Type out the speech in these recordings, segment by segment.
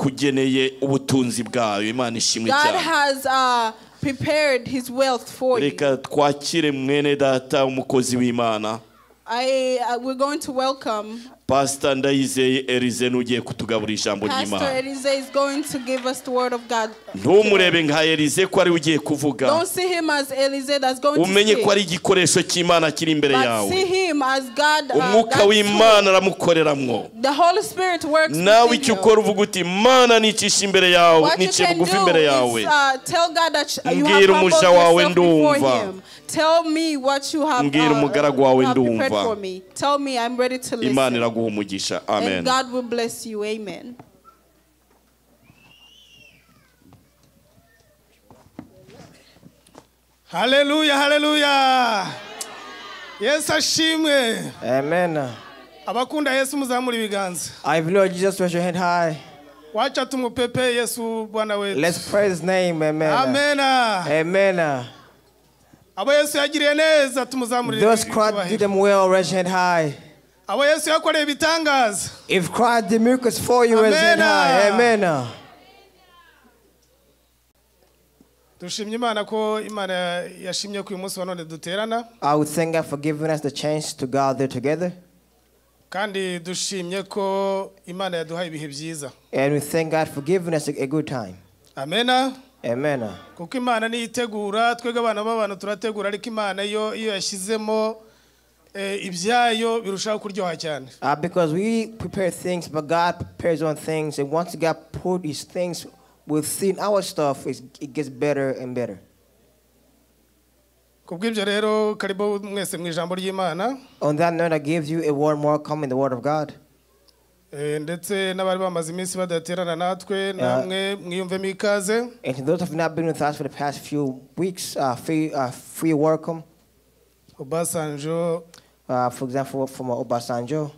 Yakugeneye ubutunzi bwayo. Imana ishimwe God cyane. has prepared his wealth for you. Reka twakire mwene data umukozi w'Imana. We're going to welcome Pastor Ndayizeye Elize n'ugiye kutugabura ijambo Pastor ry'Imana. Elize is going to give us the word of God. Ntumurebe nka Elize ko ari ugiye kuvuga. Don't see him as Elize that's going to Umenye speak. ko ari igikoresho cy'Imana kiri imbere But yawe. see him as God. Umwuka God's w'Imana tool. aramukoreramwo. The Holy Spirit works Nawe within icyo you. ukora uvuga uti Mana nicisha imbere yawe, What you niciye can bugufi do imbere yawe. is tell God that you have Mbwira humbled umuja wawe yourself before ndumva. him. Tell me what you have, Mbwira umugaragu wawe have prepared ndumva. for me. Tell me I'm ready to Imana listen. iraguha umugisha. Amen. And God will bless you. Amen. Hallelujah, hallelujah. Yesu ashimwe. Amen. Abakunda Yesu muzamura ibiganza. If you love Jesus, raise your hand high. Wacha tumupepe Yesu Bwana wetu. Let's praise his name. Amen. Amen. Amen. Abo Yesu yagiriye neza tumuzamurire. Those Christ did them well, raise your hand high. Abo Yesu yakoreye ibitangaza. If Christ did miracles for you, raise your hand high. Amen. Dushimye Imana ko Imana yashimye ku munsi wa none duterana. I would thank God for giving us the chance to gather together. Kandi dushimye ko Imana yaduhaye ibihe byiza. And we thank God for giving us a good time. Amen. Amen. Kuko Imana niyitegura, twebwe abana b'abantu turategura, ariko Imana yo iyo yashizemo ibyayo birushaho kuryoha cyane. Because we prepare things, but God prepares on things, and once God put his things within our stuff, it gets better and better. Kubw'ibyo rero karibu mwese mu ijambo ry'Imana. On that note, I give you a warm welcome in the word of God. Ndetse n'abari bamaze iminsi badaterana natwe namwe mwiyumvemo ikaze. And to those who have not been with us for the past few weeks, free welcome. Obasanjo. For example, from Obasanjo.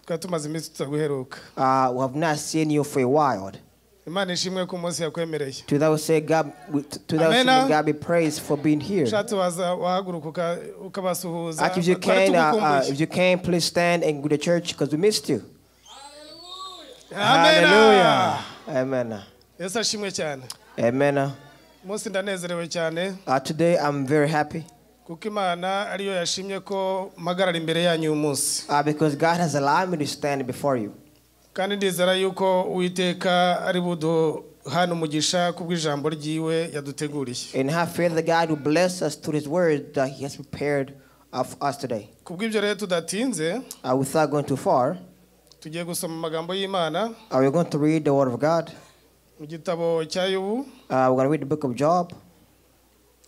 Twari tumaze iminsi tutaguheruka. We have not seen you for a while. Imana ishimwe ku munsi yakwemereye. To that we say God, to that we say God be praised for being here. Ushatse waza wahaguruka ukabasuhuza. If you can, please stand and go to church because we missed you. Amen. Hallelujah. Amen. Yesu ashimwe cyane. Amen. Munsi ndanezerewe cyane. Today I'm very happy. Kuko Imana ariyo yashimye ko mpagarara imbere yanyu uyu munsi. Because God has allowed me to stand before you. Kandi ndizera yuko Uwiteka ari buduhana umugisha kubw'ijambo ryiwe yaduteguriye. And have faith that God will bless us through his word that he has prepared of us today. Kubw'ibyo rero tudatinze, without going too far, tugiye gusoma amagambo y'Imana. We're going to read the word of God. Mu gitabo cya Yobu. We're going to read the book of Job.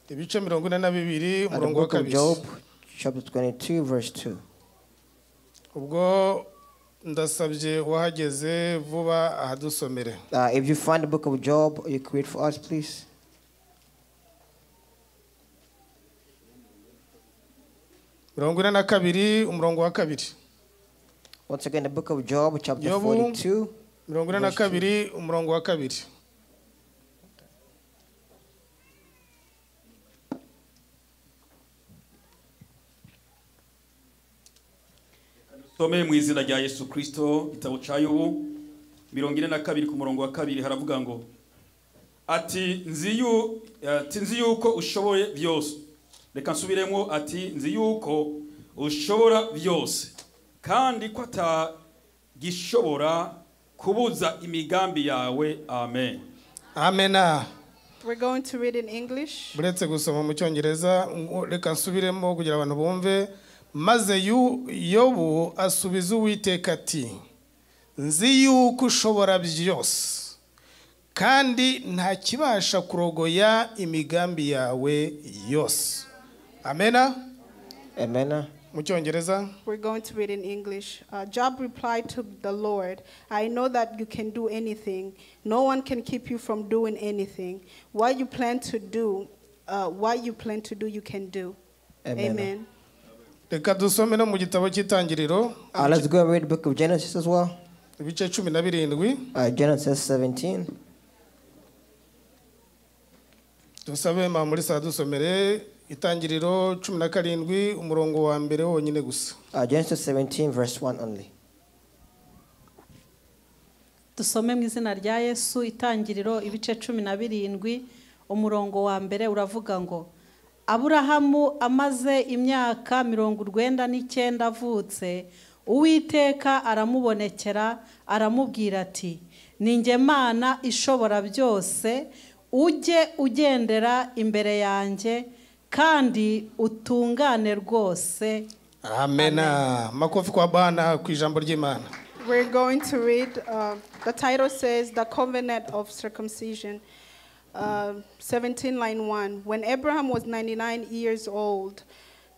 Ibice 42 The umurongo wa book of kabiri. Job, chapter 22, verse 2. Ubwo ndasabye wahageze vuba ahadusomere. If you find the book of Job, you could read for us, please. 42 umurongo wa kabiri. Once again, the book of Job, chapter Yobu, 42. 42 umurongo wa kabiri. Tome mu izina rya Yesu Kristo, igitabo cya Yobu 42 ku murongo wa kabiri haravuga ngo ati nzi yuko ushoboye byose. Reka nsubiremo, ati nzi yuko ushobora byose kandi ko atagishobora kubuza imigambi yawe. Amen. Amen. We're going to read in English. Buretse gusoma mu Cyongereza, reka nsubiremo kugira abantu bumve. Maze Yobu asubiza Uwiteka ati nzi yuko ushobora byose kandi nta kibasha kurogoya imigambi yawe yose. Amen. Amen. Mu Cyongereza. We're going to read in English. Job replied to the Lord, I know that you can do anything. No one can keep you from doing anything. What you plan to do, you can do. Amen. Amen. Reka dusome no mu gitabo cy'Itangiriro. Let's go and read the book of Genesis as well. Ibice 17. Genesis 17. Dusabe mama muri dusomere Itangiriro 17 umurongo wa mbere wonyine gusa. Genesis 17 verse 1 only. Dusome mu izina rya Yesu. Itangiriro ibice 17 umurongo wa mbere uravuga ngo Aburahamu amaze imyaka 99 avutse, Uwiteka aramubonekera aramubwira ati ni njye Mana ishobora byose, ujye ugendera imbere yanjye kandi utungane rwose. Amena. Makofi kwa Bwana ku ijambo ry'Imana. We're going to read, the title says, The Covenant of Circumcision, 17, line 1. When Abraham was 99 years old,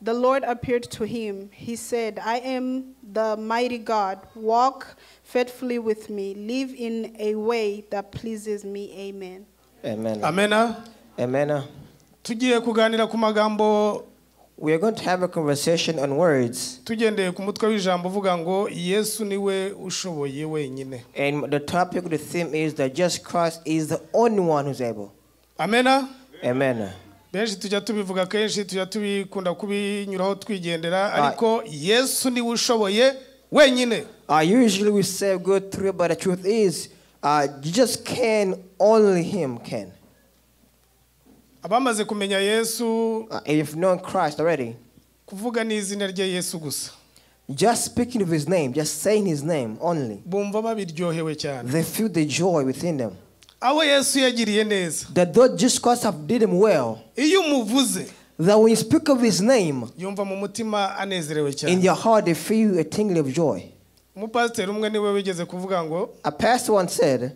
the Lord appeared to him. He said, I am the mighty God. Walk faithfully with me. Live in a way that pleases me. Amen. Amen. Amena. Amen. Tugiye kuganira ku magambo. We are going to have a conversation on words. Tugendeye ku mutwe w'ijambo uvuga ngo Yesu niwe ushoboye wenyine. And the topic, the theme is that Jesus Christ is the only one who's able. Amena. Amen. Benshi tujya tubivuga kenshi, tujya tubikunda kubinyuraho twigendera, ariko Yesu niwe ushoboye wenyine. Usually we say go through, but the truth is, Jesus can, only him can. Abamaze kumenya Yesu, if you've known Christ already, kuvuga n'izina rye Yesu gusa, just speaking of his name, just saying his name only, bumva babiryohewe cyane. They feel the joy within them. Abo Yesu yagiriye neza, that though Jesus Christ have did him well, iyo umuvuze, that when you speak of his name, yumva mu mutima anezerewe cyane. In your heart they feel a tingle of joy. Umupasiteri umwe niwe wigeze kuvuga ngo, a pastor once said,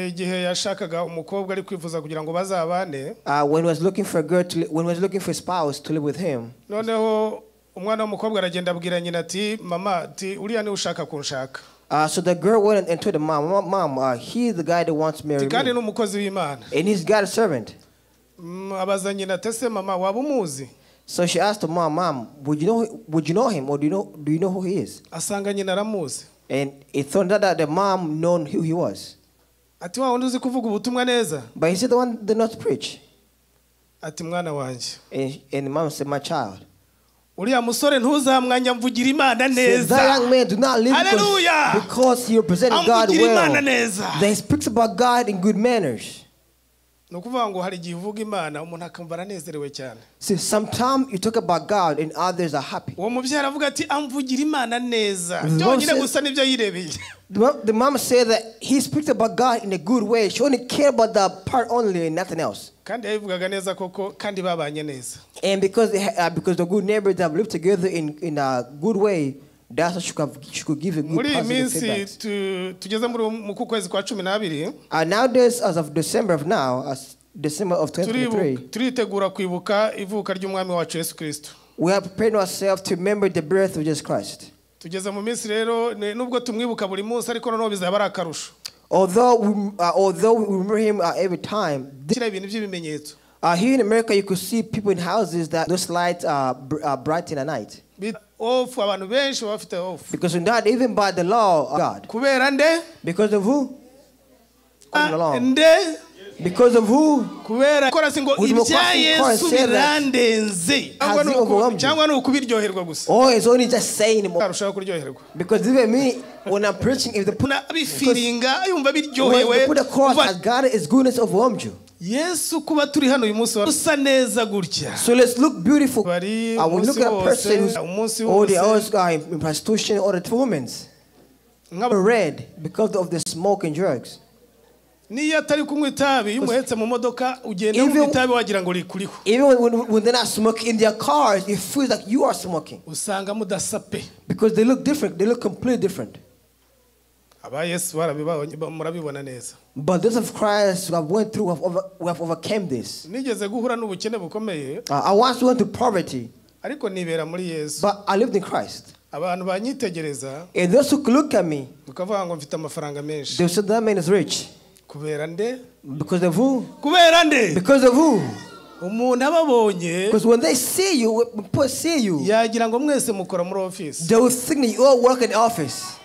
igihe yashakaga umukobwa ari kwifuza kugira ngo bazabane, when he was looking for a girl to when he was looking for a spouse to live with him, noneho umwana w'umukobwa aragenda abwira nyina ati mama, ati uriya niwe ushaka kunshaka. So the girl went and told the mom, Mom, he's the guy that wants to marry kandi me. ni umukozi w'Imana. And he's got a servant. Abaza nyina ati ese mama waba umuzi? So she asked the mom, Mom, would you know him, or do you know who he is? Asanga nyina aramuzi. And it turned out that the mom known who he was. Ati wa wundi uzi kuvuga ubutumwa neza? But he said the one did not preach. Ati mwana wanjye. And the mom said, my child. Uriya musore ntuzamwanya mvugira Imana neza. That young man do not live because he represented God well. That he speaks about God in good manners. Ni ukuvuga ngo hari igihe uvuga Imana umuntu akumva aranezerewe cyane. See, sometimes you talk about God and others are happy. Uwo mubyeyi aravuga ati amvugira Imana neza. Byonyine gusa nibyo yirebeye. The mom said that he speaks about God in a good way. She only cared about that part only and nothing else. Kandi yabivugaga neza koko kandi babanye neza. And because the good neighbors have lived together in a good way, that's what she could give a good positive feedback. Tugeze muri ku kwezi kwa 12. Nowadays, as of December of now, as December of 2023, turitegura kwibuka ivuka ry'umwami wacu Yesu Kristo. We are preparing ourselves to remember the birth of Jesus Christ. Tugeze mu minsi rero nubwo tumwibuka buri munsi ariko noneho bizaba ari akarusho. Although we remember him every time. Ibintu by'ibimenyetso. Here in America, you could see people in houses that those lights are bright in the night. Off, abantu benshi bafite off. Because we're not even by the law of God. Kubera nde? Because of who? Nde? Because of who? Kubera kora singo ibya Yesu birandenze. Cyangwa ni ukubiryoherwa gusa. Oh, it's only just saying it. Arushaho kuryoherwa. Because even me, when I'm preaching, if the bifiringa yumva biryohewe. Put the cross as God is goodness overwhelmed you. Yesu kuba turi hano uyu munsi usa neza gutya. So let's look beautiful. We look at a person who's all the others are in prostitution or the women. Red because of the smoke and drugs. Niyo atari kunywa itabi iyo umuhetse mu modoka ugenda unywa itabi wagira ngo rikuriho. Even when they're not smoking in their cars, it feels like you are smoking. Usanga mudasa pe. Because they look different. They look completely different. Aba Yesu barabibonye murabibona neza. But those of Christ who have went through, we have overcame this. Nigeze guhura n'ubukene bukomeye. I once went to poverty. Ariko nibera muri Yesu. But I lived in Christ. Abantu banyitegereza. And those who look at me, bakavuga ngo mfite amafaranga menshi. They said that man is rich. Kubera nde? Because of who? Kubera nde? Because of who? Umuntu ababonye. Because when they see you, when people see you, yagira ngo mwese mukora muri office. They will think that you all work in the office.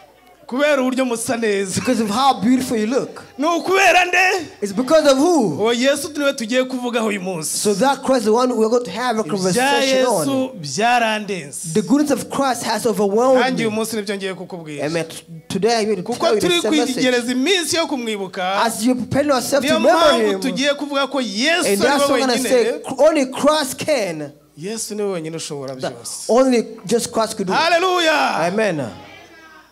Kubera uburyo musa neza. Because of how beautiful you look. Ni ukubera nde? It's because of who? Uwo Yesu niwe tugiye kuvugaho uyu munsi. So that Christ is the one we're going to have a Ibya conversation Yesu on. byarandenze. The goodness of Christ has overwhelmed Nanjye uyu me. munsi nibyo ngiye kukubwira. Amen. Today I'm here to Kuko tell you the turi same message. kwigereza iminsi yo kumwibuka, As you prepare yourself to niyo remember mpamvu him, tugiye kuvuga ko Yesu and ari that's we what I'm going to say. wenyine. Only Christ can. Yesu niwe wenyine ushobora That byose. only just Christ could do. Haleluya! Amen.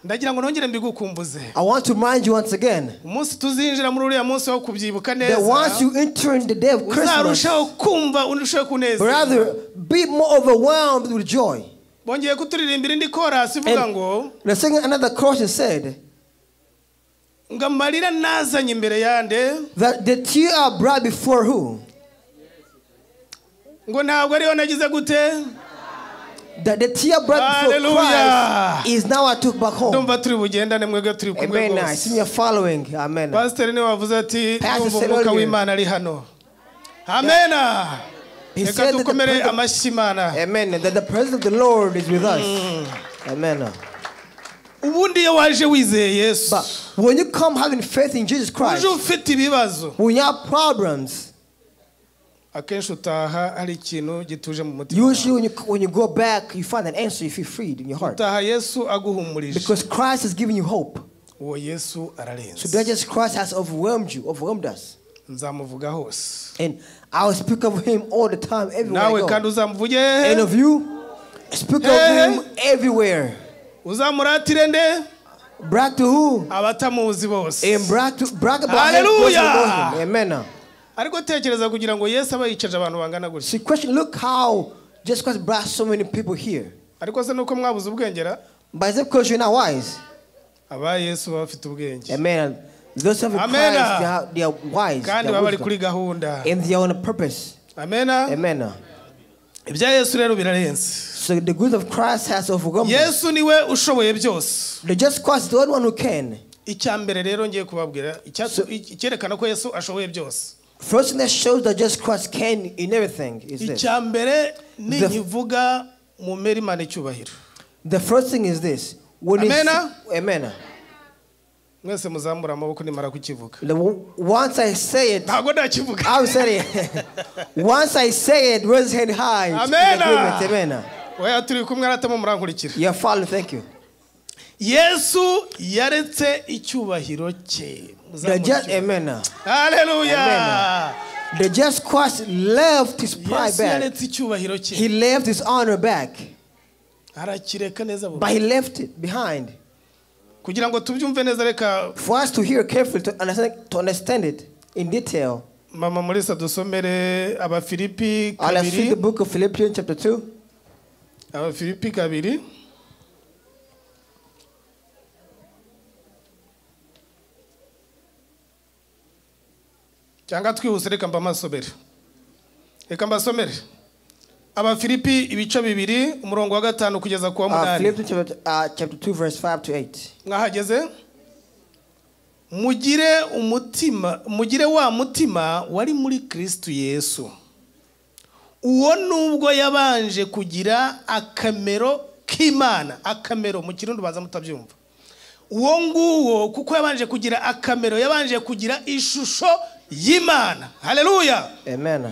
Ndagira ngo nongere mbigukumbuze. I want to remind you once again Umunsi tuzinjira muri uriya munsi wo kubyibuka that neza, once you enter in the day of Christmas, uzarushaho kumva urushaho kunezerwa. rather be more overwhelmed with joy. Bongeye kuturirimbira indi korasi ivuga ngo And the singing another chorus and said ngo amarira nazanye imbere yande, that the tear I brought before who? Ngo ntabwo ariyo nagize gute. That the tear brought before Hallelujah. Christ is now I took back home. Ndumva turi bugendane mwebwe turi kumwe Amen. I rwose. see you following. Amen. Pasiteri niwe wavuze ati Pastor ndumva said umwuka earlier. w'Imana ari hano. Amena. He Reka said that the dukomere presence- amashyi Imana. Amen. That the presence of the Lord is with us. Amen. Ubundi iyo waje wizeye Yesu, But when you come having faith in Jesus Christ, uje ufite ibibazo, when you have problems, akenshi utaha hari ikintu gituje mu mutima. usually when you go back, you find an answer. You feel freed in your heart. Utaha Yesu aguhumurije. Because Christ has given you hope. Uwo Yesu ararenze. So that just Christ has overwhelmed you, overwhelmed us. Nzamuvuga hose. And I will speak of him all the time, everywhere I Nawe go. kandi uzamuvuge. And of you, speak of him everywhere. Uzamuratire nde? Brag to who? Abatamuzi bose. And brag about him. Those who know him. Amen. Ariko tekereza kugira ngo Yesu abe yicaje abantu bangana gutya. See, question, look how Jesus Christ brought so many people here. Ariko se nuko mwabuze ubwengera? But is it because you're not wise? Aba Yesu baba bafite ubwenge. Amen. Those who have Amen. Christ, they are wise. Kandi They are baba bari wisdom. kuri gahunda. And they are on a purpose. Amen. Amen. Ibya Yesu rero birarenze. So the good of Christ has overcome. Yesu niwe ushoboye byose. The just Christ is the only one who can. Icya mbere rero ngiye kubabwira, icyerekana ko Yesu ashoboye byose. First thing that shows that just Christ can in everything is this. Icya mbere ni nkivuga mu mera Imana icyubahiro. The first thing is this. When Amen. Amen. Mwese muzamura amaboko nimara kukivuga. Once I say it, ntabwo ndakivuga. I say it. Once I say it, raise hand high. Amen. Amen. Oya turi kumwe aratamo murankurikira. You are following, thank you. Yesu yaretse icyubahiro cye. The just, amen. Hallelujah. Amen. The just Christ left his pride back. He left his honor back. But he left it behind. For us to hear carefully, to understand it in detail. Mama Mulisa dusomere Abafilipi kabiri. Let's read the book of Philippians chapter 2. Abafilipi kabiri. Cyangwa twihuse reka mbamasomere. Reka mbasomere. Abafilipi ibice 2 umurongo wa 5 kugeza ku wa 8. Philippians chapter 2 verse 5 to 8. Mwahageze? Mugire umutima, mugire wa mutima wari muri Kristo Yesu. Uwo nubwo yabanje kugira akamero k'Imana, akamero mu kirundi baza mutabyumva. Uwo nguwo kuko yabanje kugira akamero, yabanje kugira ishusho y'Imana. Haleluya. Amen.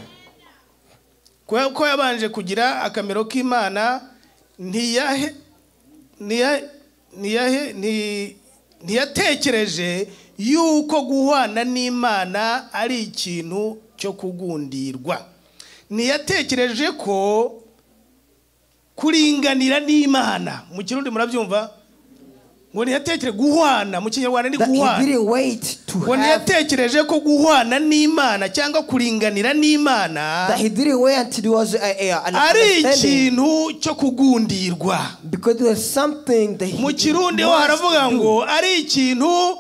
Kuko yabanje kugira akamero k'Imana, ntiyatekereje yuko guhwana n'Imana ari ikintu cyo kugundirwa. Ntiyatekereje ko kuringanira n'Imana. Mu kirundi murabyumva? Ngo ntiyatekereje guhwana, mu kinyarwanda ni guhwana. Ngo ntiyatekereje ko guhwana n'Imana cyangwa kuringanira n'Imana ari ikintu cyo kugundirwa. Mu kirundi ho haravuga ngo ari ikintu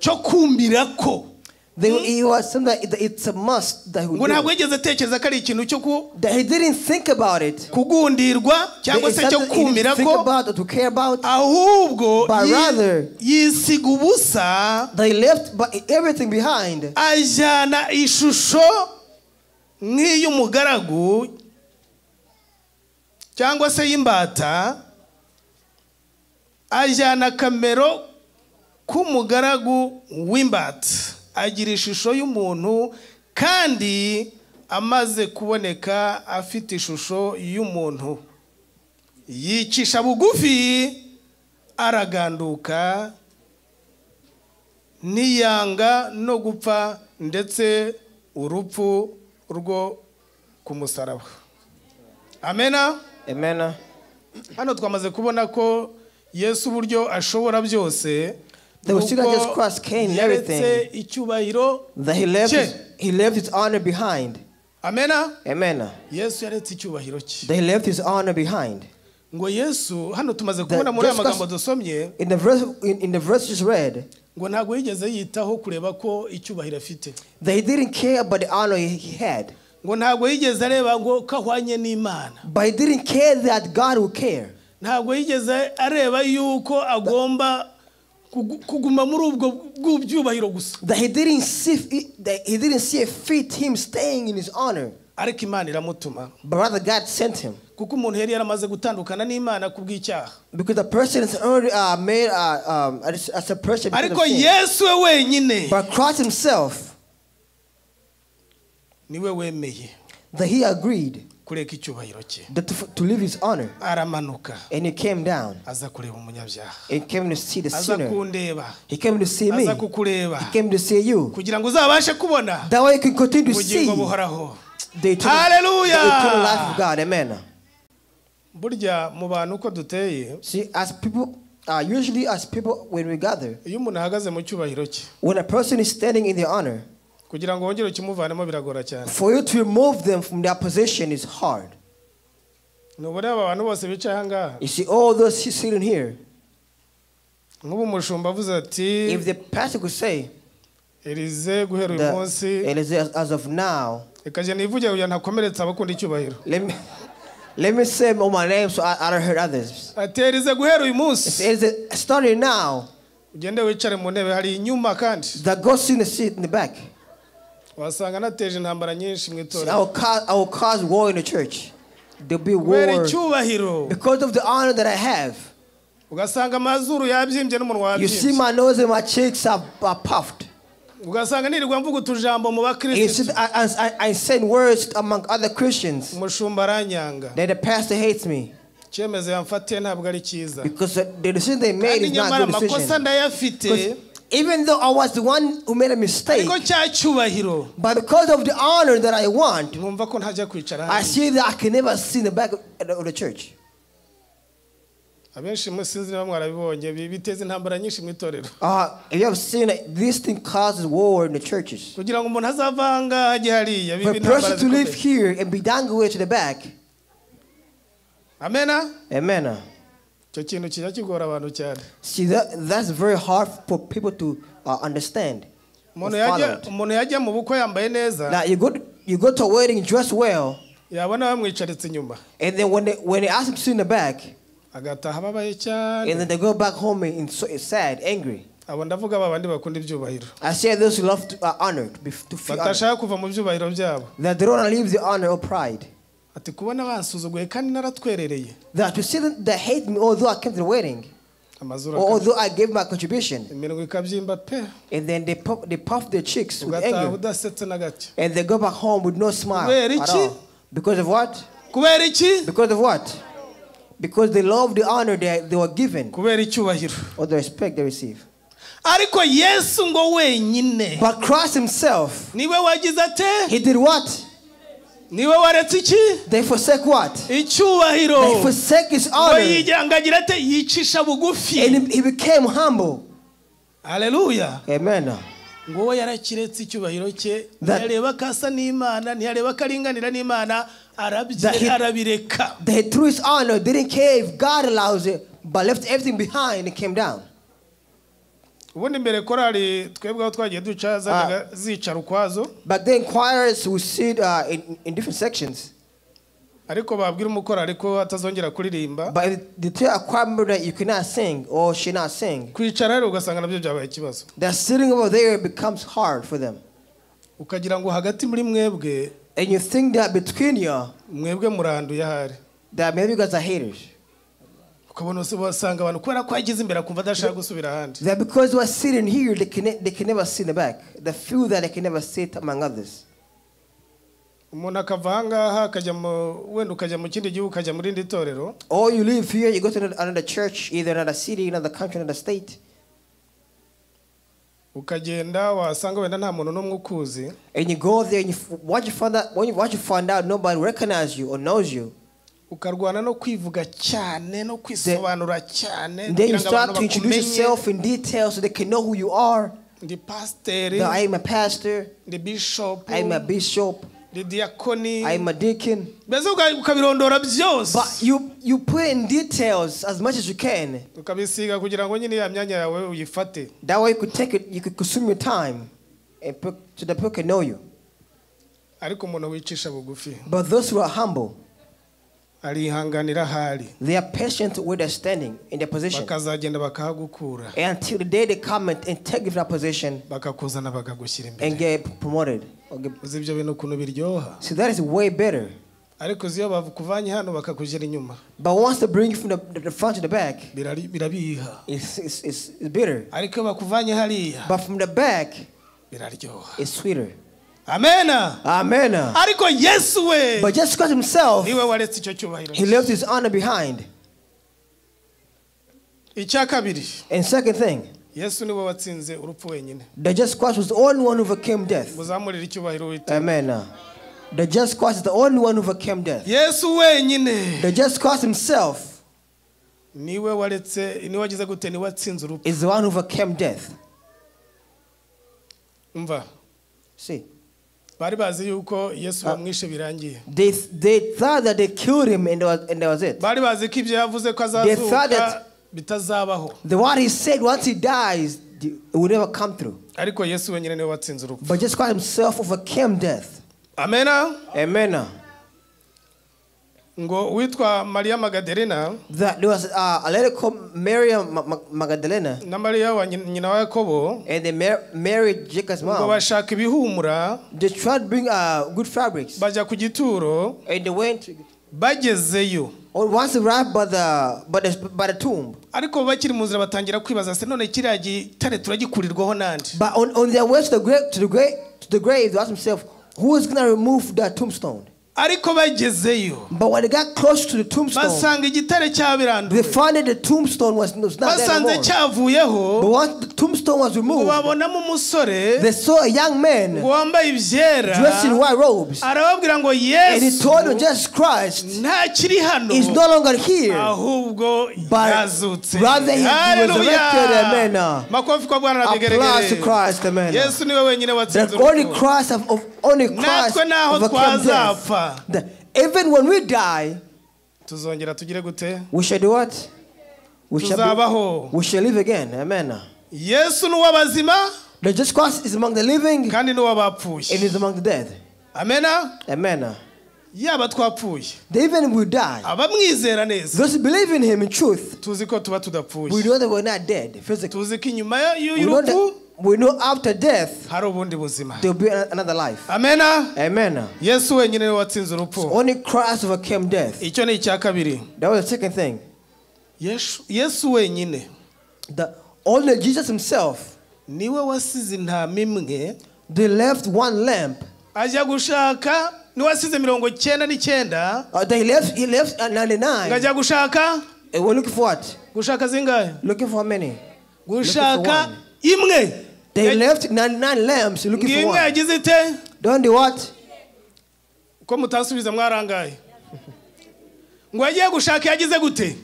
cyo kumbira ko. It was something that it's a must that he would ngo ntabwo do. yigeze atekereza ko ari ikintu cyo That he didn't think about it. kugundirwa cyangwa It's se cyo something he didn't kumira think ko, about or to care about. ahubwo But rather, yisiga ubusa, they left but everything behind. Ajyana ishusho nk'iy'umugaragu cyangwa se y'imbata, ajyana akamero k'umugaragu w'imbata, agira ishusho y'umuntu, kandi amaze kuboneka afite ishusho y'umuntu, yicisha bugufi, araganduka, ntiyanga no gupfa, ndetse urupfu rwo ku musaraba. Amena. Amen. Hano twamaze kubona ko Yesu uburyo ashobora byose, That we see that nuko Jesus Christ came and yaretse everything. icyubahiro That he left cye. he left his honor behind. Amena. Amen. Yesu yaretse icyubahiro cye. That he left his honor behind. Ngo Yesu hano tumaze That kubona muri aya Jesus magambo Christ- dusomye, In the verse just read, ngo ntabwo yigeze yitaho kureba ko icyubahiro afite, that he didn't care about the honor he had. ngo ntabwo yigeze areba ngo ko ahwanye n'Imana, But he didn't care that God would care. ntabwo yigeze areba yuko agomba kuguma muri ubwo bw'ibyubahiro gusa, That he didn't see it fit him staying in his honor. ariko Imana iramutuma, But rather God sent him. kuko umuntu yari yaramaze gutandukana n'Imana kubw'icyaha. Because the person is already made as a person because Ariko of sin. Yesu we wenyine But Christ himself, niwe wemeye that he agreed kureka icyubahiro cye, that to leave his honor. aramanuka, And he came down aza kureba umunyabyaha, and came to see the aza sinner. kundeba, He came to see me. aza kukureba, He came to see you. kugira ngo uzabashe kubona That way you can continue to see ubugingo buhoraho. the Hallelujah. eternal life of God. Amen. Burya mu bantu uko duteye, See, as people, usually as people, when we gather, iyo umuntu ahagaze mu cyubahiro cye, when a person is standing in their honor, kugira ngo wongere ukimuvanemo biragora cyane. for you to remove them from their position is hard. Nubona aba bantu bose bicaye aha ngaha, You see, all those sitting here, nk'ubu umushumba avuze ati, if the pastor could say, Elize guhera uyu that munsi, it is as of now, reka njye nivuge kugira ntakomeretsa abakunda icyubahiro. let me say all my name so I don't hurt others. Ati Elize guhera uyu munsi, It is starting now, ugende wicare mu ntebe hari inyuma, kandi that go sit in the seat in the back. wasanga nateje intambara nyinshi mu See, itorero. I will cause war in the church. There'll be war Kubera icyubahiro, because of the honor that I have. ugasanga amazuru yabyimbye n'umunwa You see, wabyimbye, my nose and my cheeks are puffed. ugasanga nirirwa mvuga utujambo mu You see, bakristo, I send words among other Christians umushumba aranyanga, that the pastor hates me icyemezo yamfatiye ntabwo ari cyiza, because the decision they made kandi is not nyamara a good amakosa decision. ndayafite, 'Cause even though I was the one who made a mistake, ariko cya cyubahiro but because of the honor that I want, nkumva ko ntajya kwicara I hano. see that I can never sit in the back of the church. Abenshi musinzi niba mwarabibonye, biteza intambara nyinshi mu itorero. If you have seen it, this thing causes war in the churches. Kugira ngo umuntu azava aha ngaha ajye hariya, For biba a person intambara to live zikomeye. here and be downgraded to the back. Amena. Amen. Icyo kintu kijya kigora abantu cyane. See, that's very hard for people to understand. or Umuntu follow yajya it. umuntu yajya mu bukwe yambaye neza, Now you go to a wedding dressed well, yabona bamwicaritse inyuma, and then when they ask him to sit in the back, agataha ababaye cyane. and then they go back home and so it's sad, angry. Abo ndavuga ba bandi bakunda ibyubahiro, I say those who love to honor, to feel honored, batashaka kuva mu byubahiro byabo, that they don't want to leave the honor or pride. ati kubona bansuzuguye kandi naratwerereye, That to see them that hate me although I came to the wedding, amazuru or although I gave my contribution, iminwa ikabyimba pe, and then they puff their cheeks with ugataha anger, udasetse na gake. and they go back home with no smile Kubera at iki? all. Because of what? Kubera iki? Because of what? Because they love the honor that they were given Kubera icyubahiro. or the respect they receive. Ariko Yesu ngo wenyine, But Christ himself, niwe wagize ate? he did what? Niwe waretse iki? They forsake what? Icyubahiro. They forsake his Ngo honor. yigira ate? Yicisha bugufi. And he became humble. Haleluya. Amen. Ngo we yarakiretse icyubahiro cye, ntiyareba ko asa n'Imana, ntiyareba ko aringanira n'Imana, arabireka. That through his honor didn't care if God allows it, but left everything behind and came down. Ubundi mbere korali twebwe aho twagiye duca zajyaga zicara ukwazo. But then choirs would sit in different sections. Ariko babwira umukorali ko atazongera kuririmba. But if they tell a choir member that you cannot sing or should not sing, kwicara rero ugasanga nabyo byabaye ikibazo. That sitting over there becomes hard for them. Ukagira ngo hagati muri mwebwe, and you think that between you, mwebwe muranduye ahari, that maybe you guys are haters. Ukabona usanga abantu kubera ko yagize imbere akumva adashaka gusubira ahandi. That because they are sitting here, they can never sit in the back. They feel that they can never sit among others. Umuntu akava ahangaha akajya mu wenda ukajya mu kindi gihugu ukajya mu rindi torero. Or you leave here, you go to another church, either another city, another country, another state. Ukagenda wasanga wenda nta muntu n'umwe ukuzi. And you go there and what you find out, nobody recognizes you or knows you. Ukarwana no kwivuga cyane no kwisobanura cyane. Then you start to introduce yourself in detail so they can know who you are. Ndi pastor. I am a pastor. Ndi bishop. I am a bishop. Ndi diakoni. I am a deacon. Mbese ukabirondora byose. But you put in details as much as you can. Ukabisiga kugira ngo nyine ya myanya yawe uyifate. That way you could take it, you could consume your time, and so the people can know you. Ariko umuntu wicisha bugufi. But those who are humble, arihanganira ahari. They are patient where they're standing in their position. Bakazagenda bakahagukura. And until the day they come and take that position. Bakakuzana bakagushyira imbere. And get promoted. Uzi ibyo bintu ukuntu biryoha. So that is way better. Ariko uzi iyo bakuvanye hano bakakugera inyuma. But once they bring you from the front to the back, birabiha. It's bitter. Ariko bakuvanye hariya. But from the back, biraryoha. It's sweeter. Amen. Amen. Ariko Yesu we. But Jesus Christ himself, niwe waretse icyo cyubahiro. He left his honor behind. Icya kabiri. And second thing, Yesu niwe watsinze urupfu wenyine. The Jesus Christ was the only one who overcame death. Muzamurire icyubahiro Uwiteka. Amen. The Jesus Christ is the only one who overcame death. Yesu wenyine. The Jesus Christ himself niwe waretse, niwe wagize gute, niwe watsinze urupfu. Is the one who overcame death. Umva. See. Bari bazi yuko Yesu bamwishe birangiye. They thought that they killed him and that was it. Bari bazi ko ibyo yavuze ko azazuka bitazabaho. The what he said once he dies, it will never come through. Ariko Yesu wenyine niwe watsinze urupfu. But Jesus Christ himself overcame death. Amen. Amen. Ngo witwa Maria Magdalena, that there was a lady called Mary Magdalena, na Maria wa nyina wa Yakobo, and they married Jacob's mom. Ngo bashaka ibihumura, they tried to bring good fabrics. Bajya ku gituro, and they went. Bagezeyo. Or once arrived by the tomb. Ariko bakiri mu nzira batangira kwibaza se none kiriya gitare turagikurirwaho nande? But on their way to the grave, they asked themselves, who is going to remove that tombstone? Ariko bagezeyo. But when they got close to the tombstone, basanga igitare cyabiranduwe. They found that the tombstone was not there anymore. Basanze cyavuyeho. But once the tombstone was removed, babonamo umusore. They saw a young man wambaye ibyera, dressed in white robes. Arababwira ngo Yesu, and he told them, Jesus Christ ntakiri hano, is no longer here, ahubwo yazutse. Rather he resurrected. Amen. Makofi kwa Bwana na vigeregere. Applause to Christ. Amen. Yesu niwe wenyine watsinze urupfu. Only Christ only Christ natwe naho overcame twazapfa. death. Even when we die, tuzongera tugire gute? We shall do what? We shall live again. Amen. Yesu ni uw'abazima. The Jesus Christ is among the living. Kandi ni uw'abapfuye. And is among the dead. Amen. Amen. Yaba twapfuye. Even we die. Abamwizera neza. Those who believe in him in truth. Tuzi ko tuba tudapfuye. We know that we're not dead physically. Tuzi ko inyuma y'urupfu. We know after death hari ubundi buzima. There will be another life. Amen. Amen. Yesu wenyine niwe watsinze urupfu. So only Christ overcame death. Icyo ni icya kabiri. That was the second thing. Yesu wenyine. The only Jesus himself. Niwe wasize intama imwe. They left one lamb. Ajya gushaka, niwe wasize 99. He left 99. Ajya gushaka. And we're looking for what? Gushaka zingahe? Looking for how many? Gushaka imwe. They left 99 lambs looking for one. Don't do what? Ko mutasubiza mwarangaye. Ngo yagiye gushaka yagize gute?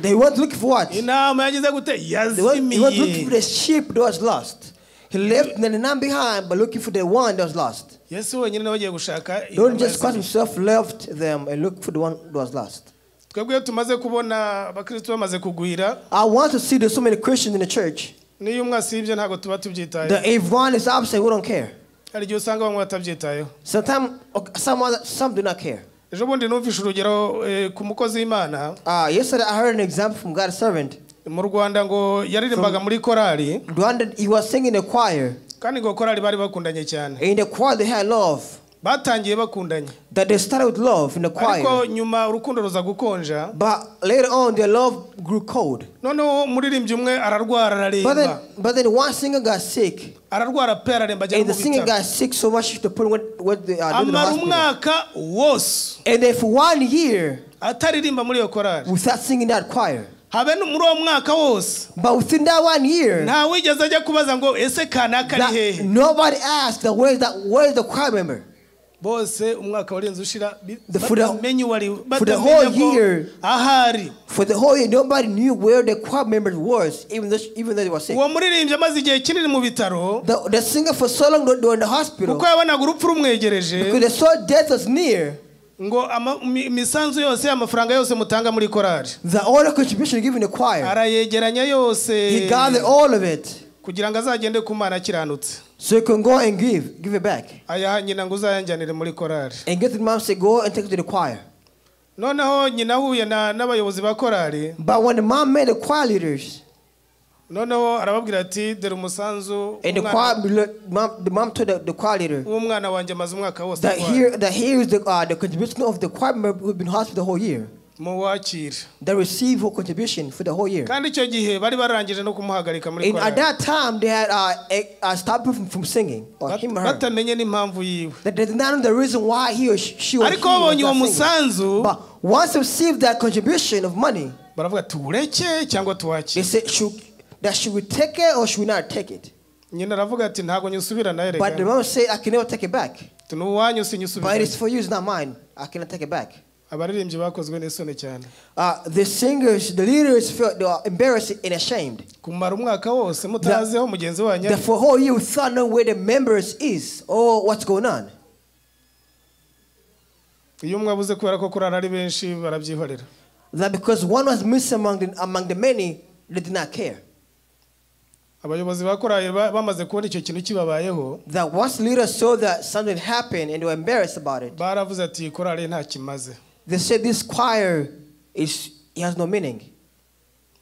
They went looking for what? Intama yagize gute? Yazimiye. They went looking for the sheep that was lost. He left 99 behind, but looking for the one that was lost. Yesu wenyine nawe agiye gushaka. Don't just Christ himself left them and looked for the one that was lost. Twebwe tumaze kubona abakristo bamaze kugwira. I want to see there's so many Christians in the church. Niyo umwe asibye ntago tuba tubyitayeho. The if one is absent, we don't care. Hari igihe usanga bamwe batabyitayeho. Sometimes some do not care. Ejo bundi numvishe urugero ku mukozi w'Imana. Yesterday I heard an example from God's servant. Mu Rwanda ngo yaririmbaga muri korali. Rwanda, he was singing in a choir. Kandi ngo korali bari bakundanye cyane. In the choir they had love. Batangiye bakundanye. That they started with love in the choir. Ariko nyuma urukundo ruza gukonja. But later on their love grew cold. Noneho umuririmbyi umwe ararwara araremba. But then one singer got sick. Ararwara pe araremba ajya mu And the singer bitaro. got sick so much to put what they are doing in the Amara hospital. umwaka wose. And then for 1 year ataririmba muri iyo korari. Without singing that choir. Habe no muri uwo mwaka wose. But within that 1 year, nta wigeze ajya kubaza ngo ese kanaka ari hehe. Nobody asked that where is the choir member. Bose umwaka warenze ushira For the whole year, ahari. For the whole year, nobody knew where the choir member was, even though they were sick. Uwo muririmbyi amaze igihe kinini mu bitaro. The singer for so long they were in the hospital. Kuko yabonaga urupfu rumwegereje. Because they saw death was near. Ngo imisanzu yose amafaranga yose mutanga muri korari. The all the contribution given the choir. Arayegeranya yose. He gathered all of it. Kugira ngo azagende ku Mana akiranutse. So you can go and give it back. Ayaha nyina ngo uzayanjyanire muri korari. And get the mom say go and take it to the choir. Noneho nyina ahuye n'abayobozi ba korari. But when the mom met the choir leaders. Noneho arababwira ati dore umusanzu. And the choir the mom told the choir leader. W'umwana wanjye amaze umwaka wose. That here is the contribution of the choir member who've been in hospital the whole year. Muwakire. They received her contribution for the whole year. Kandi icyo gihe bari barangije no kumuhagarika muri korari. And at that time they had stopped him from singing or him or her. Batamenye n'impamvu yiwe. That they did not know the reason why he or she was. Ariko babonye uwo musanzu. But once they received that contribution of money, baravuga tuwureke cyangwa tuwakire. They said should we take it or should we not take it? Nyina aravuga ati ntago nyusubira nayo rega. But the mom said I can never take it back. Tunuwanyu sinyusubira. But it's for you, it's not mine. I cannot take it back. Abaririmbyi bakozwe n'isoni cyane. The singers, the leaders felt they were embarrassed and ashamed. Kumara umwaka wose mutazeho mugenzi wanyu. That for whole year without knowing where the members is or what's going on. Iyo umwe abuze kubera ko korari ari benshi barabyihorera. That because one was missing among the many, they did not care. Abayobozi ba korari bamaze kubona icyo kintu kibabayeho. That once leaders saw that something happened and they were embarrassed about it. Baravuze ati korari nta kimaze. They said this choir has no meaning.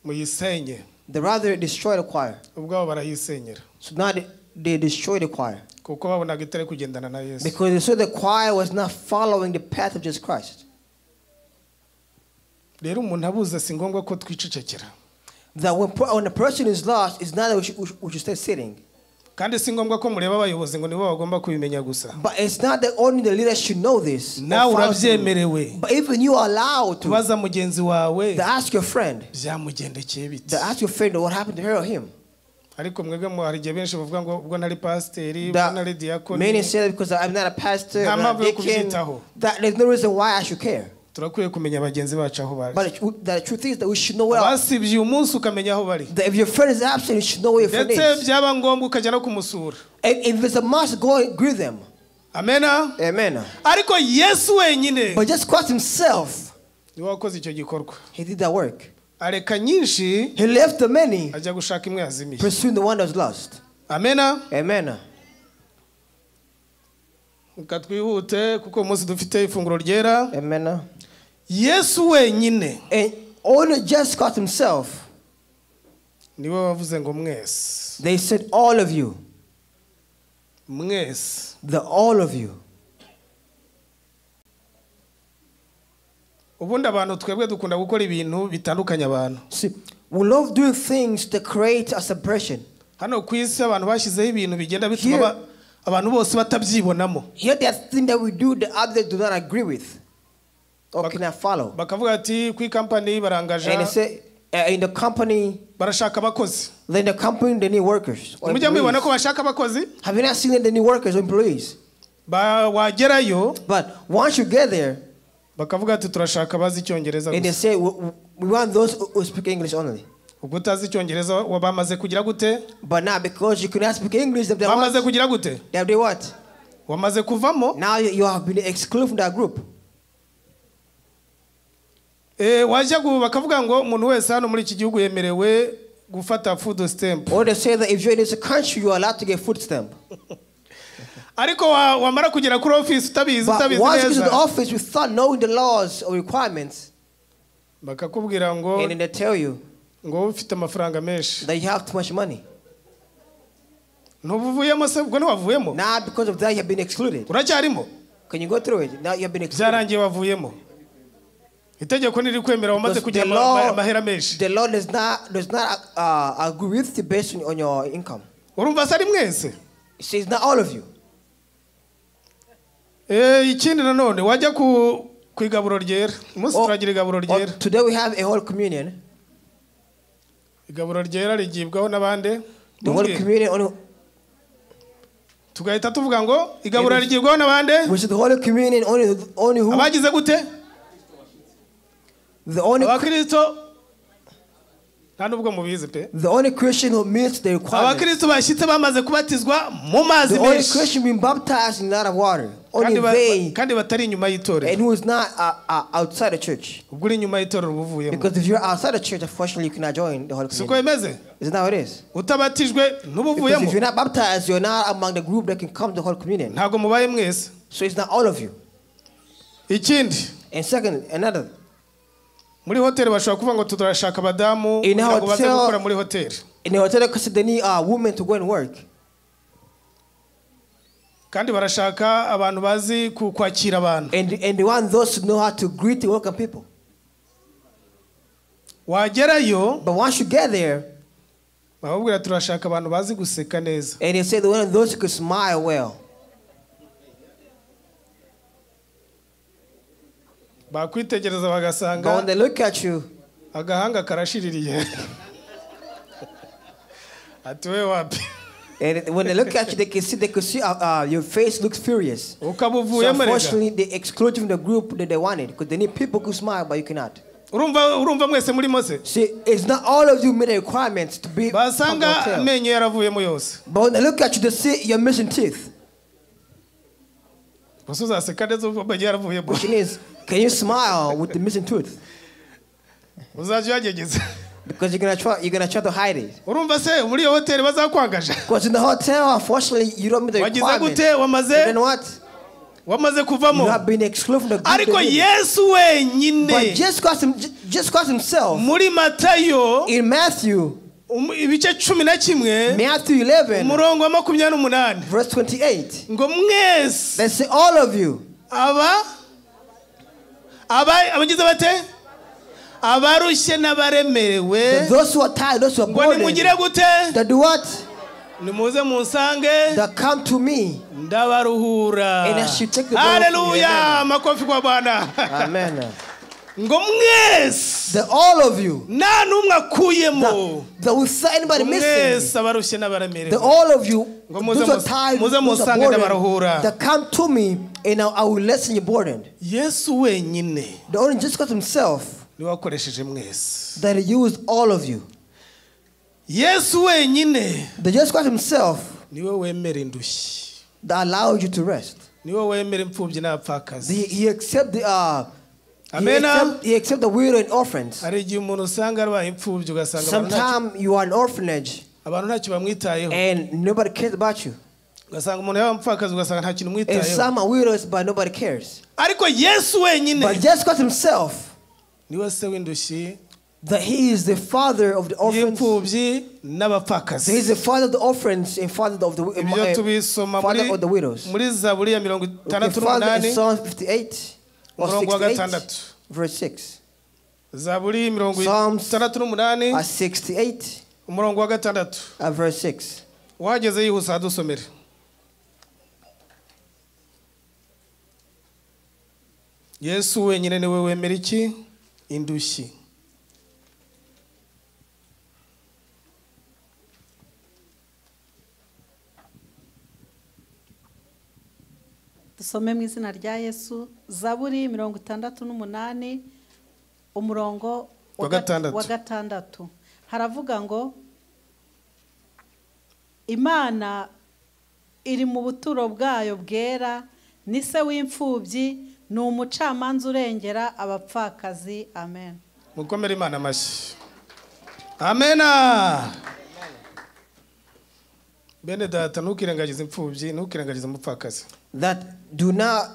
Muyisenye. They rather destroy the choir. Ubwabo barayisenyera. So now they destroy the choir. Kuko babonaga itari kugendana na Yesu. Because they saw the choir was not following the path of Jesus Christ. Rero umuntu abuze si ngombwa ko twicecekera. That when a person is lost, it's not that we should stay sitting. Kandi si ngombwa ko mureba abayobozi ngo nibo bagomba kubimenya gusa. But it's not that only the leaders should know this. Nawe urabyemerewe. But even you are allowed to. Kubaza mugenzi wawe. To ask your friend. Byamugendekeye bite. To ask your friend what happened to her or him. Ariko mwebwe mu hari igihe benshi bavuga ngo ubwo ntari pasiteri, ubwo ntari diakoni. Many say that because I'm not a pastor, Nta I'm not mpamvu a yo deacon, kubyitaho. that there's no reason why I should care. Turakwiye kumenya bagenzi bacu aho bari. But the truth is that we should know where. Basibye umunsi ukamenya aho bari. That if your friend is absent, you should know where your friend Ndetse is. byaba ngombwa ukajya no kumusura. And if it's a must, go and greet them. Amena. Amen. Ariko Yesu wenyine. But just Christ himself. Niwe wakoze icyo gikorwa. He did that work. Areka nyinshi. He left the many. Ajya gushaka imwe yazimiye. Pursuing the one that was lost. Amena. Amen. Reka twihute kuko umunsi dufite ifunguro ryera. Amen. Yesu wenyine. And only Jesus Christ himself. Niwe wavuze ngo mwese. They said all of you. Mwese. The all of you. Ubundi abantu twebwe dukunda gukora ibintu bitandukanye abantu. See, we love doing things to create a separation. Hano ku isi abantu bashyizeho ibintu bigenda bituma abantu bose batabyibonamo. Here there are things that we do that others do not agree with or cannot follow. Bakavuga ati ku company barangaje. And they say in the company barashaka abakozi. Then the company they need workers. Mujya mubibona ko bashaka abakozi? Have you not seen that they need workers or employees? Wagerayo. But once you get there, bakavuga ati turashaka abazi icyongereza gusa. And they say we want those who speak English only. Ubwo utazi icyongereza bamaze kugira gute? But now because you cannot speak English, they bamaze kugira gute? They what? Wamaze kuvamo? Now you have been excluded from that group. Wajya bakavuga ngo umuntu wese hano muri iki gihugu yemerewe gufata food stamp. Or they say that if you're in this country you are allowed to get food stamp. Ariko wamara kugera kuri office utabizi neza. Once you get to the office without knowing the laws or requirements, bakakubwira ngo and then they tell you ngo ufite amafaranga menshi. That you have too much money. Ntubuvuyemo se ubwo ntiwavuyemo? Now because of that you have been excluded. Uracyarimo? Can you go through it? Now you have been excluded. Byarangiye wavuyemo. Itegeko ntirikwemera wamaze Because kugira the law, amahera menshi. the law does not agree with you based on your income. Urumva se ari mwese? See, it's not all of you. Ikindi nanone wajya ku igaburo ryera. Umunsi turagira igaburo ryera. Today we have a whole communion. Igaburo ryera rigibwaho n'abande. The whole communion only. Tugahita tuvuga ngo igaburo rigibwaho n'abande. Which is the holy communion only who? Abagize gute? The only Abakristo nta nubwo mubizi pe. The only Christian who meets the requirement. Abakristo bashyitse bamaze kubatizwa mu mazi The only menshi. Christian being baptized in lot of water. Only they. Kandi batari inyuma y'itorero. And who is not outside the church. Ubwo uri inyuma y'itorero ubuvuyemo. Because if you're outside the church, unfortunately you cannot join the Holy Siko Communion. bimeze? Isn't that how it is? Utabatijwe ntubuvuyemo. Because if you're not baptized, you're not among the group that can come to the Holy Communion. Ntago mubaye mwese. So it's not all of you. Ikindi. And second, another. Muri hoteli bashobora kuvuga ngo turashaka abadamu ngo baze gukora muri hoteli. In the hotel, because they need women to go and work. Kandi barashaka abantu bazi kwakira abantu. And they want those who know how to greet and welcome people. Wagerayo. But once you get there, bababwira turashaka abantu bazi guseka neza. And they say they want those who could smile well. Bakwitegereza bagasanga. But when they look at you, agahanga karashiririye. Ati we wapi? And when they look at you, they could see your face looks furious. So unfortunately, they exclude you from the group that they wanted because they need people who smile, but you cannot. Urumva mwese muri mose. See, it's not all of you meet the requirements to be. Basanga amenyo yaravuyemo yose. But when they look at you, they see you're missing teeth. Question is, can you smile with the missing tooth? Because you're gonna try to hide it. Because in the hotel, unfortunately, you don't meet the requirements. Then what? You have been excluded from the group. But Jesus Christ himself, in Matthew, Matthew 11, verse 28, they say all of you, those who are tired, those who are burdened, that do what? That come to me, and I should take the burden. Hallelujah! Makofi kwa Bwana. Amen. Ngo mwese, that all of you, nta n'umwe akuyemo, that without anybody missing, abarushye n'abaremerewe, that all of you, those are tired, those are burdened, that come to me, and I will lessen your burden. Yesu wenyine, the only Jesus Christ himself, niwe wakoresheje mwese, that he used all of you. Yesu wenyine, the Jesus Christ himself, niwe wemera indushyi, that allowed you to rest. Niwe wemera imfubyi n'abapfakazi. He accepted the He accept the widow and orphans. Sometimes you are an orphanage and nobody cares about you. And some are widows, but nobody cares. But Jesus Christ himself, that he is the father of the orphans. He is the father of the orphans and father of the father of the widows. Okay, father in Psalm 58 or 68. Verse 6. Psalms 68, verse 6. Yesu wenyine niwe wemera iki? Indushyi. Dusome mu izina rya Yesu Zaburi 68 umurongo wa 6 haravuga ngo Imana iri mu buturo bwayo bwera ni se w'imfubyi ni umucamanza urengera abapfakazi. Amen. Mukomere Imana amashyi. Amena. Bene data ntukirengagize imfubyi ntukirengagize umupfakazi. That do not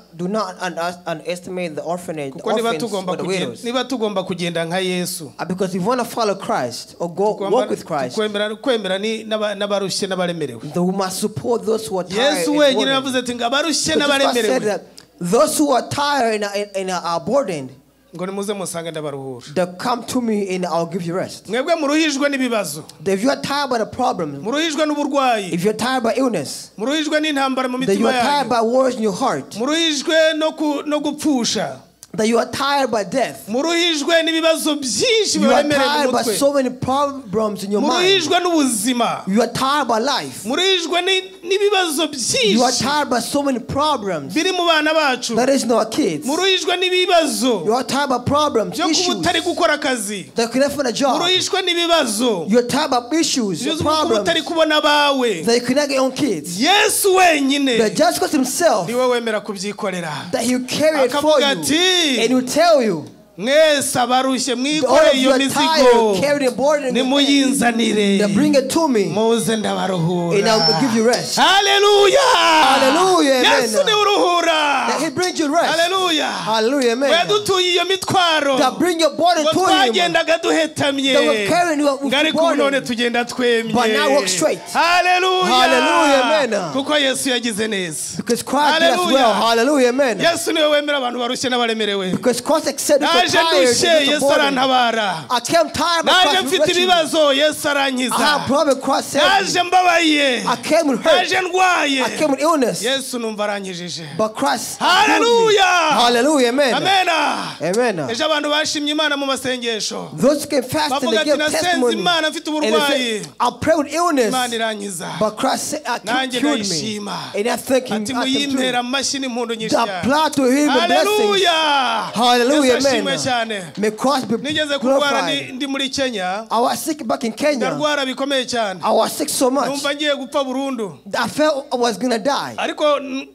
underestimate the orphanage, the orphans or the widows. Niba tugomba kugenda nka Yesu. Because if you want to follow Christ or go walk with Christ, kwemera ni n'abarushye n'abaremerewe. We must support those who are tired. Yesu wenyine yavuze ati ngo abarushye n'abaremerewe. Those who are tired and are burdened, ngo nimuze musange ndabaruhura. That come to me and I'll give you rest. Mwebwe muruhijwe n'ibibazo. If you are tired by the problem, muruhijwe n'uburwayi, if you are tired by illness, muruhijwe n'intambara mu that you mitima are tired yanyu, by wars in your heart, muruhijwe no gupfusha, that you are tired by death, muruhijwe n'ibibazo byinshi you are bibaremereye mu tired by mutwe, so many problems in your mind, muruhijwe n'ubuzima, you are tired by life, muruhijwe n'ibibazo you are byinshi tired by so many problems biri mu bana bacu, that is not kids, muruhijwe n'ibibazo you are tired by problems, byo kuba issues, utari gukora akazi, that you cannot find a job, muruhijwe n'ibibazo you are tired by issues, byo kuba problems, utari kubona abawe. that you cannot get own kids. Yesu wenyine That just because himself, niwe wemera kubyikorera, that he carry it for akavuga you, ati and he will tell you, mwese abarushye all mwikoreye of you iyo are mizigo tired, carrying a burden, nimuyinzanire, bring it to me, muze ndabaruhura, and I will give you rest. Haleluya. Hallelujah, amen. Yesu niwe uruhura. That he brings you rest. Haleluya. Hallelujah, amen. Yadutuye iyo mitwaro, That bring your burden ngo to him, twagendaga duhetamye, that we're carrying you with ngo ariko ubu burden. none tugenda twemye. But now walk straight. Haleluya. Hallelujah, amen. Kuko Yesu yagize neza. Because Christ did us Hallelujah. well. Hallelujah, amen. Yesu niwe wemera abantu barushye n'abaremerewe. Because Christ accepted the Naje tired ndushye, and the Yesu burden. arantabara. I came tired, but Naje Christ mfite rescued me. ibibazo, Yesu I arankiza. have problem, Christ saved Naje me. mbabaye, I came with hurt. naje ndwaye, I came with illness. Yesu numva arankijije. But Christ healed me. Hallelujah. Hallelujah, amen. Amena. Amen. Ejo abantu bashimye Imana mu masengesho, Those who came fast and bavuga they ati gave nasenze testimony. Imana mfite And they uburwayi, said, I pray with illness, Imana irankiza. but Christ said, I Nanjye cured me. ndayishima. And I thank him. Ati I thank muyimpera him. amashyi n'impundu nyinshi The cyane. apply to him the blessings. Haleluya. Hallelujah, Yesu ashimwe amen. cyane. May Christ be Nigeze kurwara glorified. ndi muri Kenya, I was sick back in Kenya. ndarwara bikomeye cyane, I was sick so much. numva ngiye gupfa burundu. I felt I was gonna die. Ariko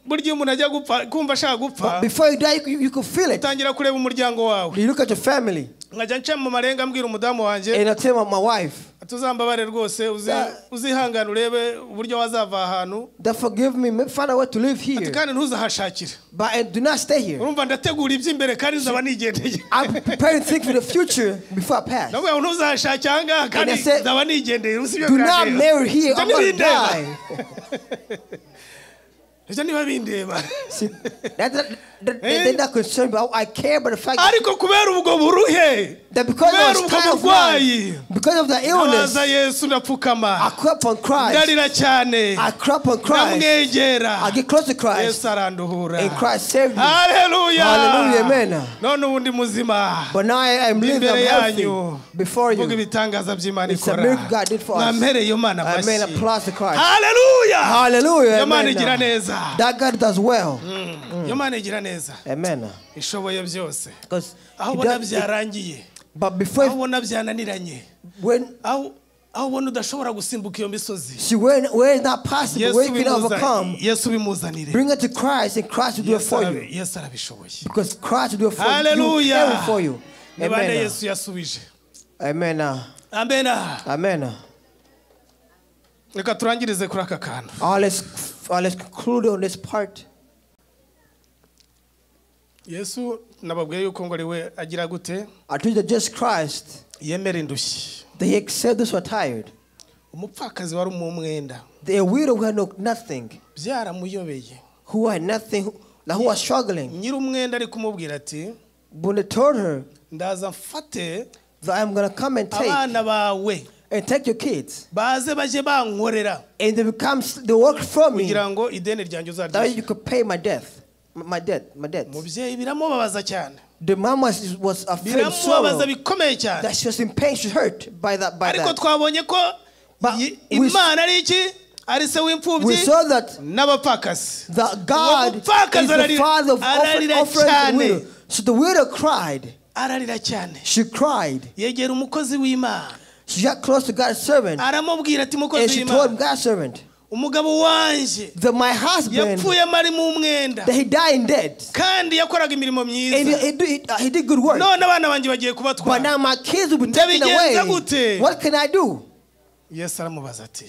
burya iyo umuntu ajya gupfa, kumva ashaka gupfa, But before you die, you could feel it. utangira kureba umuryango wawe. You look at your family, Nkajya nca mu marenga mbwira umudamu wanjye, and I tell my wife tuzambabare rwose, uzihangane urebe uburyo wazava ahantu, that forgive me, find a way to live ati here, kandi ntuzahashakire. but I do not stay here. Urumva ndategura iby'imbere kandi nzaba nigendeye. I'm preparing things for the future before I pass. Ndavuga ngo ntuzahashake aha ngaha kandi And I said, nzaba nigendeye. Uzi ibyo Do not birandeba. marry here. Ibyo I'm gonna ntibindeba. die. Ibyo niba bindeba. See, that not concerned, but I care about the fact Ariko kubera ubwo buruhe, that because I kubera was ubwo tired of burwayi, life, because of the illness, ndabaza Yesu ndapfukama, I cry upon Christ. ndarira cyane, I cry upon Christ. ndamwegera, I get close to Christ, Yesu aranduhura. and Christ saved me. Haleluya. Hallelujah, amen. None ubu ndi muzima. But now I am living, Imbere I'm healthy yanyu before mvuga you. ibitangaza by'Imana It's a ikora. miracle God did for us. Mwampereye iyo Mana Amen. amashyi. Applause to Christ. Haleluya. Hallelujah. Iyo Mana igira Amen. neza. That God does well. Iyo Mana igira neza. Amen. Ishoboye byose. Because Aho he ubona does, byarangiye, but before aho ubona byananiranye, when aho ubona udashobora gusimbuka iyo misozi, see where it's not possible, where you can overcome, Yesu bimuzanire. bring it to Christ, and Christ will do it for you. Yesu arabishoboye. Because Christ will do it for you. He will Haleluya. carry it for you. Ni bande Amen. Yesu yasubije. Amen. Amen. Amen. Reka turangirize kuri aka kantu. Let's conclude on this part. Yesu nababwiye yuko ngo ari we agira gute? I told you that just Christ, Yemera indushyi. that he accepted those who are tired. Umupfakazi wari mu mwenda, The widow who had nothing, byaramuyobeye. who had nothing, who was struggling. Nyiri umwenda ari kumubwira ati, When they told her ndaza mfate that I'm gonna come and take abana bawe and take your kids, baze bajye bankorera and they they work for me, kugira ngo ideni ryanjye that uzaryishyure. you could pay my death, my debt, my debt. Umubyeyi biramubabaza cyane. The mom was afraid, Biramubabaza sorrow, bikomeye cyane. that she was in pain, she hurt by that, by Ariko that. twabonye ko But Imana ari iki? Ari se We w'imfubyi saw that n'abapfakazi. that God is the father of orphans and widows. So the widow cried. Ararira cyane. She cried. Yegera umukozi w'Imana. She got close to God's servant. Aramubwira ati mukozi And she told him, w'Imana, God's servant, umugabo wanjye that my husband, yapfuye ari mu mwenda, that he died in debt, kandi yakoraga imirimo and myiza, he did good work. none abana banjye bagiye But kubatwara, now my kids will be taken ndabigenza away. gute? What can I do? Yesu aramubaza ati,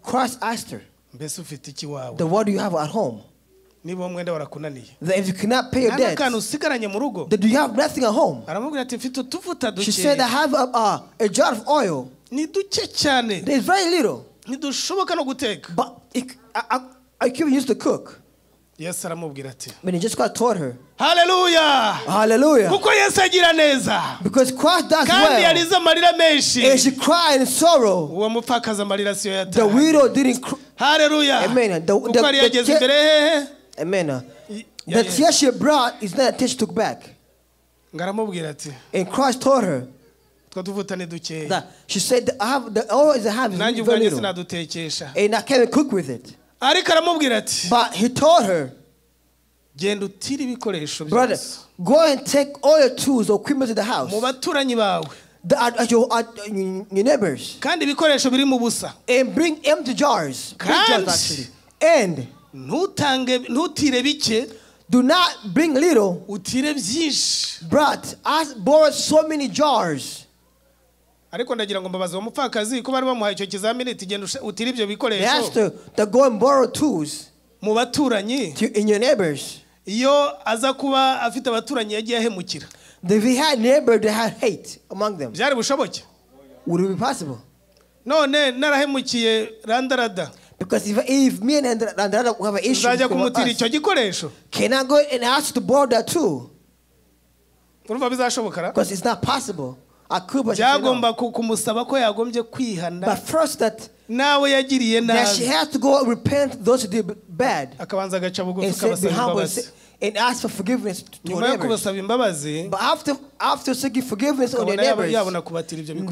Christ asked her, mbese ufite iki wawe? Then what do you have at home? Niba umwenda warakunaniye, That if you cannot pay your nta debt, n'akantu usigaranye mu rugo. then do you have nothing at home? Aramubwira ati mfite utuvuta She said, I duke, have a jar of oil. ni duke cyane, There's very little, ntidushoboka no guteka. but I can't even use to cook. Yesu aramubwira ati When Jesus Christ taught her. Hallelujah. Hallelujah. Kuko Yesu agira neza. Because Christ does Kandi well. yarize amarira menshi. And she cried in sorrow. Uwo mupfakazi amarira siyo yataye. The widow didn't cry. Hallelujah. Amen. Kuko yari yageze imbere hehe. Amen. The tear she brought is not a tear she took back. Ngaramubwira ati. And Christ told her. That she said, I have the oil I have is very little. And I can't cook with it. But he told her, brother, go and take all your tools or equipment to the house. Your neighbors. And bring empty jars. Big jars actually. And do not bring little, but I borrowed so many jars. They asked her to go and borrow tools in your neighbors. If he had neighbors that had hate among them, would it be possible? Because if me and Randarada have an issue, us, can I go and ask to borrow that too? Because it's not possible. I could, but she said no. But first that she has to go repent those who did bad and say, be humble and ask for forgiveness to her neighbors. But after seeking forgiveness on their neighbors,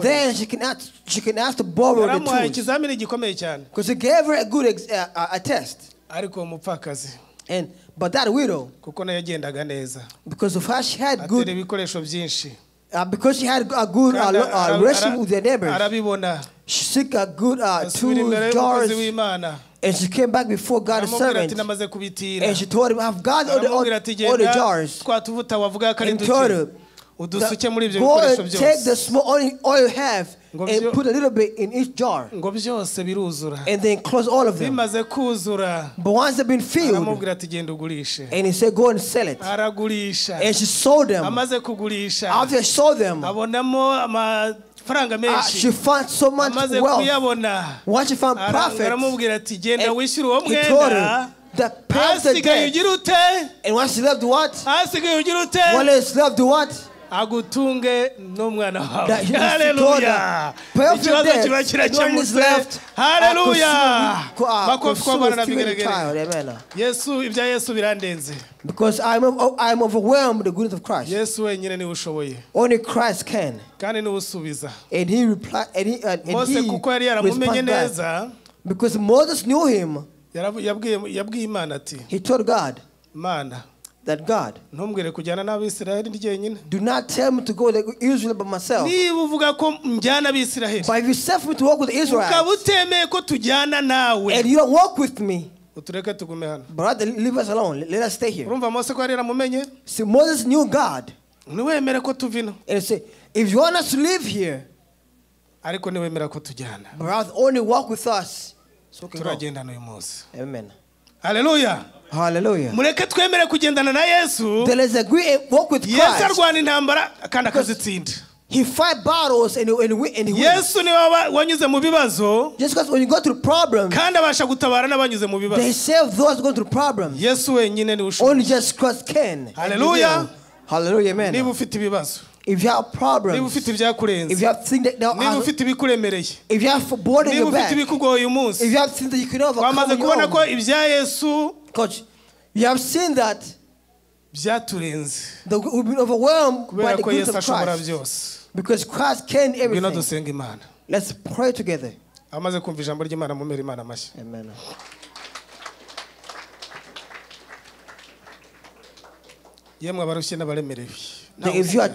then she can ask to borrow the tools. Because he gave her a good a test. But that widow, because of how she had good, because she had a good relationship with their neighbors, she seek a good tools, jars, and she came back before God's servant, and she told him, I've got all the jars, and told him, go and take the small oil you have and put a little bit in each jar, and then close all of them. But once they've been filled, and he said, go and sell it. And she sold them. After she sold them, she found so much wealth. Once she found profit, and he told her that pay off the debt. And once she left what? Once she left what? Agutunge n'umwana wawe. Hallelujah. Ikibazo kiba kirakemutse. Hallelujah. Makofi kwabana na bigeregere. Yesu, ibya Yesu birandenze. Because I'm overwhelmed with the goodness of Christ. Yesu wenyine niwe ushoboye. Only Christ can. Kandi niwe usubiza. And he replied, and he Mose kuko yari yaramumenye neza. Because Moses knew him. Yabwiye Imana ati. He told God. Mana. That God, do not tell me to go to Israel by myself. But if you send me to walk with Israel, and you don't walk with me, brother, leave us alone. Let us stay here. See, Moses knew God. And he said, if you want us to live here, brother, only walk with us. So we can go. Amen. Hallelujah. Hallelujah. Mureke twemere kugendana na Yesu. There is a great walk with Christ. Yesu arwana intambara kandi akazitsinda. He fight battles and he wins. Yesu niwe wanyuze mu bibazo. Just because when you go through problems, kandi abasha gutabara n'abanyuze mu bibazo. They save those who go through problems. Yesu wenyine niwe ushoboye. Only Jesus Christ can. Hallelujah. Hallelujah, amen. Niba ufite ibibazo. If you have problems, niba ufite ibyakurenze, if you have things that niba ufite ibikuremereye, if you have burden in your niba back, ufite ibikugoye uyu munsi, if you have things that you can overcome, wamaze kubona ko ibya Yesu, because you have seen that byaturenze, we've been overwhelmed by the goodness of Christ, because Christ can everything. Ngwino dusenge Imana. Let's pray together. Amaze kumva ijambo ry'Imana mumere Imana amashyi. Amen. Yemwe abarushye n'abaremerewe. If you are